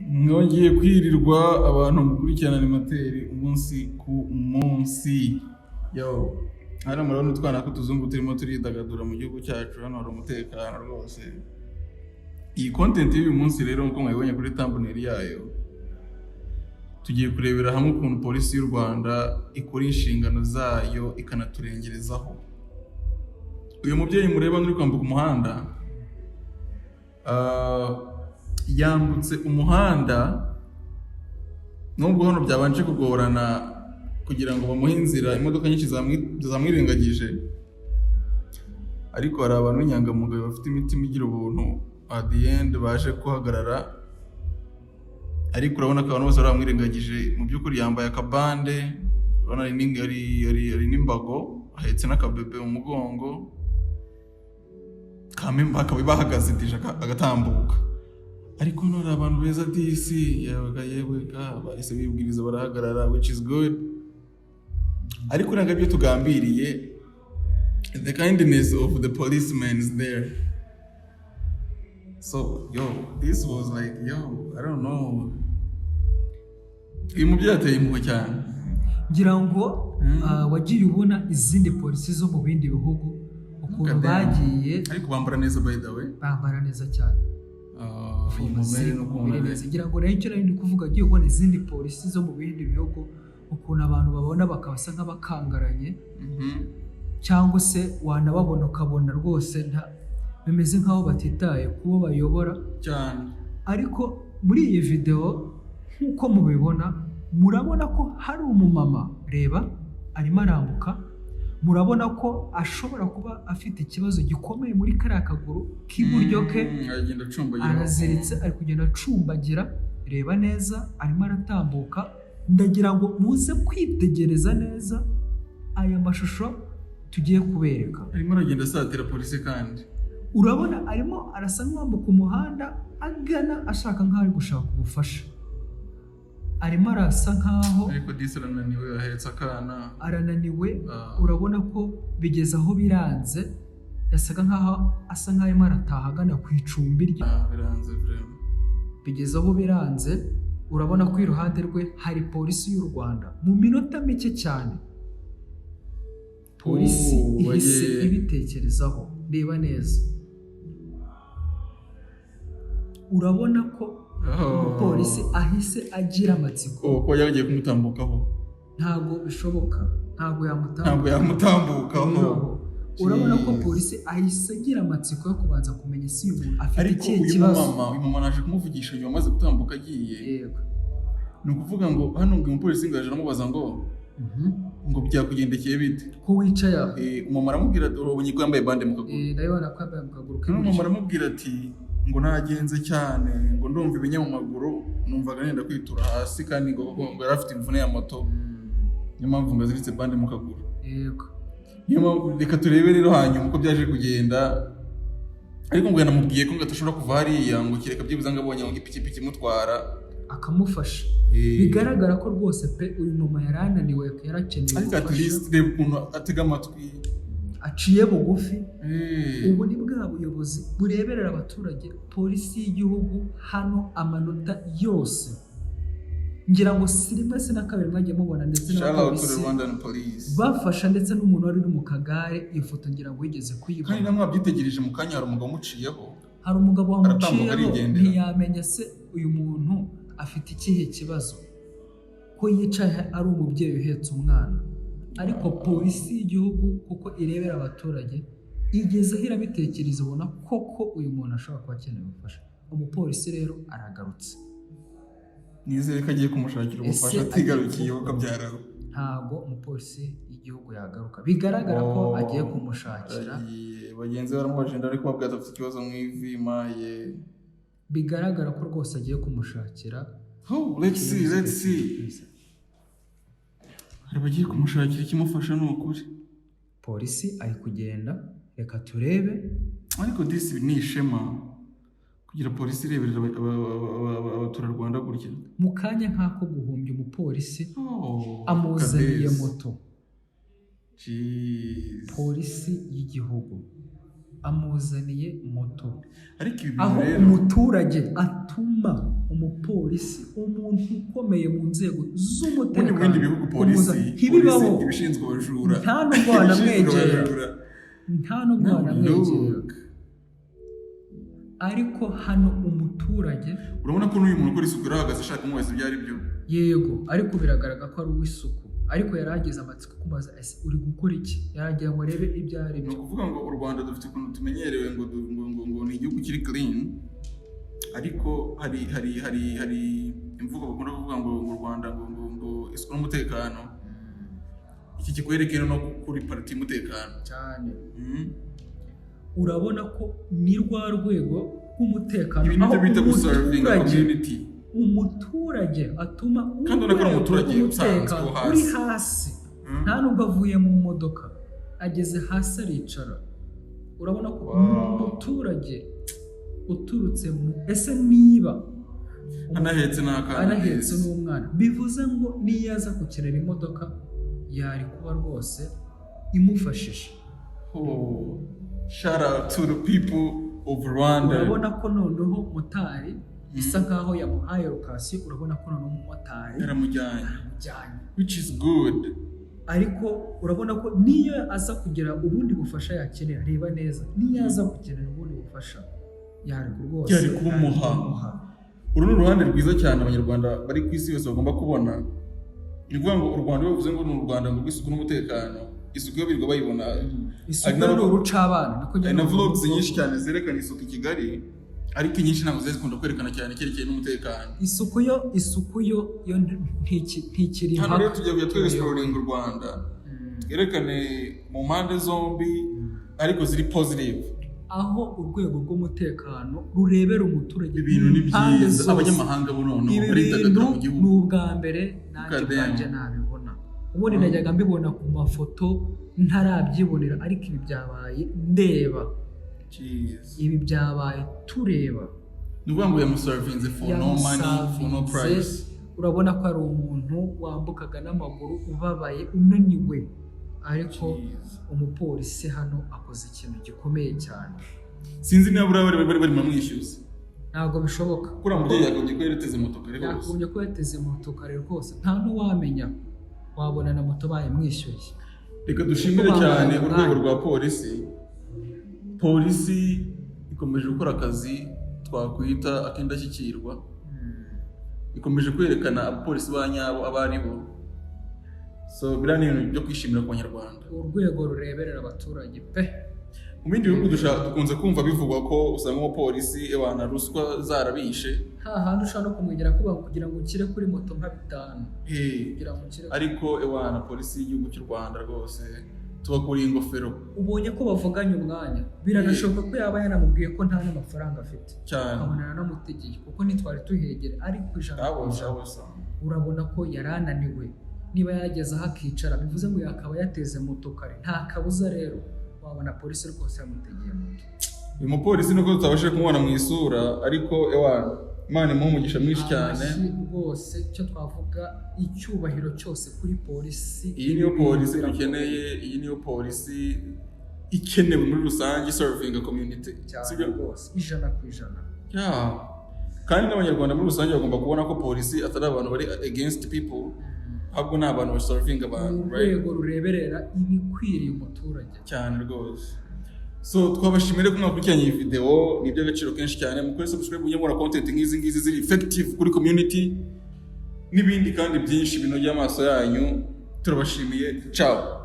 Mwongeye kwirirwa, abantu mukurikirana Animateri umunsi ku munsi. Yo, hano murabona utwana tw'utuzungu turimo turidagadura mu gihugu cyacu. Hano hari umutekano rwose. Iyi content y'uyu munsi rero, nk'uko mwabibonye kuri thumbnail yayo, tugiye kurebera hamwe ukuntu Polisi y'u Rwanda ikora inshingano zayo ikanaturengerezaho. Uyu mubyeyi mureba uri kwambuka umuhanda, yambutse umuhanda nubwo hano byabanje kugorana kugira ngo bamuhe inzira, imodoka nyinshi zamwirengagije, ariko hari abantu b'inyangamugayo bafite imitima igira ubuntu, at the end baje guhagarara. Ariko urabona ko abantu bose bari bamwirengagije. Mu by'ukuri yambaye akabande, urabona hari n'imbago, ahetse n'akabebe mu mugongo, kamwe bakaba bahagaze déjà agatambuka. Ariko none hari abantu beza disi, yewe yewe ga, bahise bibwiriza barahagarara, which is good. Ariko ntabwo aribyo tugambiriye. The kindness of the policeman is there. So yo, this was like, yo, I don't know, uyu mubyeyi ateye impuhwe cyane. Ngira ngo wagiye ubona izindi polisi zo mu bindi bihugu ukuntu bagiye Ariko bambara neza, by the way. Bambara neza cyane. Uyu mumere Ziri ku n'ukuntu mubiri neza. Ngira ngo rero icyo nari ndi kuvuga, agiye ubona izindi polisi zo mu bindi bihugu, ukuntu abantu babona bakabasa nk'abakangaranye, cyangwa se wanababona ukabona rwose nta bimeze nk'aho batitaye ku bo bayobora. Ariko muri iyi videwo, nk'uko mubibona, murabona ko hari umumama, reba arimo arambuka. Murabona ko ashobora kuba afite ikibazo gikomeye muri kariya kaguru k'iburyo ke. Aragenda acumbagira. Araziritse, ari kugenda acumbagira. Reba neza, arimo aratambuka. Ndagira ngo muze kwitegereza neza aya mashusho tugiye kubereka. Arimo aragenda asatira polisi kandi. Urabona arimo arasa nk'uwambuka umuhanda agana, ashaka nk'aho ari gushaka ubufasha, arimo arasa nk'aho Ariko disi arananiwe, ahetse akana. Arananiwe. Ah. Urabona ko bigeze aho biranze, yasaga nk'aho asa nk'aho arimo arataha agana ku icumbi rye. Ah, biranze vraiment. Bigeze aho biranze. Urabona ko iruhande rwe hari Polisi y'u Rwanda. Mu minota mike cyane polisi Oh, ihise ibitekerezaho. Reba neza, urabona ko Oh. umupolisi ahise agira amatsiko. Oh, ko yagiye kumutambukaho. Ntabwo bishoboka, ntabwo yamutambuka. Ntabwo yamutambukaho. Bibaho. Urabona ko Jeez. polisi ahise agira amatsiko yo kubanza kumenya ese uyu muntu afite Ariko ikihe uyu kibazo. mumama, uyu mama naje kumuvugisha nyuma amaze gutambuka agiye. Ni ukuvuga ngo hano ngo umupolisi ngo yaje aramubaza ngo ngo byakugendekeye bite? Ko wicaye aho? Umumama aramubwira ati, urabonye ko yambaye bande mu kaguru. Ndabibona ko yambaye mu kaguru Noneho k'iburyo. umumama aramubwira ati ngo nagenze cyane, ngo ndumva ibinya mu maguru, numvaga nenda kwitura hasi, kandi ngo yari afite imvune ya moto, niyo mpamvu ngo aziritse bande mu kaguru. Niyo mpamvu reka turebe rero hanyuma uko byaje kugenda. Ariko ngo yanamubwiye ko ngo adashobora kuva hariya, ngo kereka byibuze ngo abonye ngo ipikipiki imutwara. Akamufasha. Bigaragara ko rwose pe uyu mama yari ananiwe, yarakeneye Ariko at ubufasha. least reba ukuntu atega amatwi. Aciye bugufi. Ubu ni bwa buyobozi bureberera abaturage. Polisi y'igihugu hano amanota yose. Ngira ngo si rimwe si na kabiri mwagiye mubona ndetse Shout out to the n'abapolisi Rwandan police. bafasha ndetse n'umuntu wari uri mu kagare. Iyo foto ngira ngo yigeze Kandi kuyibona. namwe wabyitegereje, mu kanya hari umugabo umuciyeho. Hari umugabo Aratambuka wamuciyeho. arigendera. Ntiyamenya se uyu muntu afite ikihe kibazo, ko yicaye ari umubyeyi uhetse umwana. Ariko Polisi y'igihugu, kuko irebera abaturage, igezeho irabitekereza, ubona koko uyu muntu ashobora kuba akeneye ubufasha. Umupolisi rero aragarutse. Nizere ko agiye kumushakira ubufasha Ese atigarukiye agiye ukabyara. Ntabwo umupolisi y'igihugu yagaruka, bigaragara ko Oh, agiye kumushakira. Aragiye. Bagenzi be baramubajije, ariko babwira ati afite ikibazo mu ivi maye. Bigaragara ko rwose agiye kumushakira. Oh, let's see, let's see. Hari abagiye kumushakira ikimufasha, ni ukuri. Polisi ari kugenda, reka turebe. Ariko disi ni ishema kugira polisi ireberera abaturarwanda gutya. Mu kanya nk'ako guhumbya, umupolisi Oh, amuzaniye Kadesi. moto. Jeez. Polisi y'igihugu amuzaniye moto. Ariko ibi bintu Aho rero umuturage atuma umupolisi. Umupolisi, umuntu ukomeye mu nzego Ubundi mu z'umutekano, bindi bihugu polisi ntibibaho. Polisi ibishinzwe abajura. Nta nubwo Ibishinzwe wanamwegera. abajura. Nta nubwo wanamwegera. Look. Ariko hano umuturage Urabona ko n'uyu muntu ukora isuku yarahagaze ashaka kumubaza ibyo ari byo. Yego, ariko biragaragara ko ari uw'isuku, ariko yari agize amatsiko kumubaza: "Ese uri gukora iki?" Yaragira ngo arebe ibyo ari Ni byo. ukuvuga ngo u Rwanda dufite ukuntu tumenyerewe ngo ngo ni igihugu kiri clean, ariko hari imvugo bakunda kuvuga ngo u Rwanda ngo isuku n'umutekano. Iki kikwereke no kuri part y'umutekano. Cyane. Mhm. Urabona ko ni rwa rwego rw'umutekano Ibi nibyo aho bita guservinga umuturage community. Umuturage atuma Kandi urabona ko ari urwego umuturage usanzwe rw'umutekano wo hasi. uri hasi. Nta nubwo avuye mu modoka, ageze hasi aricara. Urabona ko ni umuturage uturutse mu, ese niba Anahetse n'akana. Anahetse n'umwana, bivuze ngo niyo aza gukenera imodoka yari kuba rwose imufashije. Oh, shout out to the people of Rwanda. Urabona ko noneho motari bisa nkaho yamuhaye location. Urabona ko noneho umumotari Yaramujyanye. Yaramujyanye. Which is good. Ariko urabona ko niyo aza kugira ubundi bufasha yakenera, reba neza, niyo aza gukenera ubundi bufasha yari rwose Yari kubumuha. Kubumuha. Uru ni uruhande rwiza cyane Abanyarwanda bari ku isi yose bagomba kubona. Ni ukuvuga ngo u Rwanda, iyo bavuze ngo ni u Rwanda ngo rw'isuku n'umutekano, isuku yo birirwa bayibona. Isuku Hari ni urucabana, niko njya Hari na numva. vlogs nyinshi cyane zerekana isuku i Kigali, ariko inyinshi ntabwo ziba zikunda kwerekana cyane icyerekeye n'umutekano. Isuku yo ntikiri Hano rero impaka. tugiye kujya twexploringa u Rwanda, twerekane mu mpande zombi ariko ziri positive. Aho urwego rw'umutekano rurebera umuturage Ibintu ni impande byiza. zose. Abanyamahanga bo noneho Ibi baridagadura bintu mu gihugu. ni ubwa mbere nanjye Look at them. ubwanjye nabibona. Ubundi najyaga mbibona ku mafoto ntarabyibonera, ariko ibi byabaye ndeba. Jeez. Ibi byabaye tureba. Ni ukuvuga ngo yamuservinze for no money, for no Yamuservinze. price. Urabona ko ari umuntu wambukaga n'amaguru, ubabaye, unaniwe, ariko Jeez. umupolisi hano akoze ikintu gikomeye cyane. Sinzi niba buriya bari barimo bamwishyuza. Ntabwo bishoboka. Kuko uriya mubyeyi yagombye kuba yarateze moto kare rwose. Yakagombye kuba yateze moto kare rwose. Nta n'uwamenya, wabona na moto bayimwishyuye. Reka dushimire Kuko cyane bamuhaye urwego umwanya. rwa polisi. Polisi ikomeje gukora akazi twakwita ak'indashyikirwa. Ikomeje kwerekana abapolisi ba nyabo abo ari bo. So biriya ni ibintu byo kwishimira ku Banyarwanda. Urwego rureberera abaturage pe. Mu bindi bihugu dukunze kumva bivugwa ko usanga umupolisi ebana ruswa zarabishe. Hahandi ushobora no kumwegera kuba kugira ngo ukire kuri moto nka bitanu, kugira ngo ukire. Ariko ewana, polisi y'igihugu cy'u Rwanda rwose tubakuriye ingofero. Ubonye ko bavuganye umwanya, biranashoboka ko yaba yanamubwiye ko nta n'amafaranga afite, Cyane. ukabona yaranamutegeye, kuko ntitwari tuhegere, ariko ijana ku That was ijana awesome. urabona ko yari ananiwe. Niba yageze aho akicara, bivuze ngo yakaba yateze moto kare. Nta kabuza rero wabona polisi rwose yamutegeye moto. Uyu mupolisi, nubwo tutabashije kumubona mu isura, ariko ewana, Imana imuhe umugisha mwinshi cyane. Amashyi rwose, icyo twavuga, icyubahiro cyose kuri polisi. Iyi niyo Ibi polisi bintu dukeneye, iyi niyo polisi ikenewe muri rusange, serving community. Cyane. Sibyo? Rwose, 100%. Yeah. Kandi n'Abanyarwanda muri rusange bagomba kubona ko polisi atari abantu bari against people, ahubwo ni abantu baservinga abantu, right? Urwego rureberera ibikwiriye umuturage. Cyane rwose. So twabashimire ko mwakurikiranye iyi video, ni iby'agaciro kenshi cyane. Mukore subscribe mujye mubona content nk'izi ngizi ziri effective kuri community n'ibindi kandi byinshi binogeye amaso yanyu. Turabashimiye, ciao.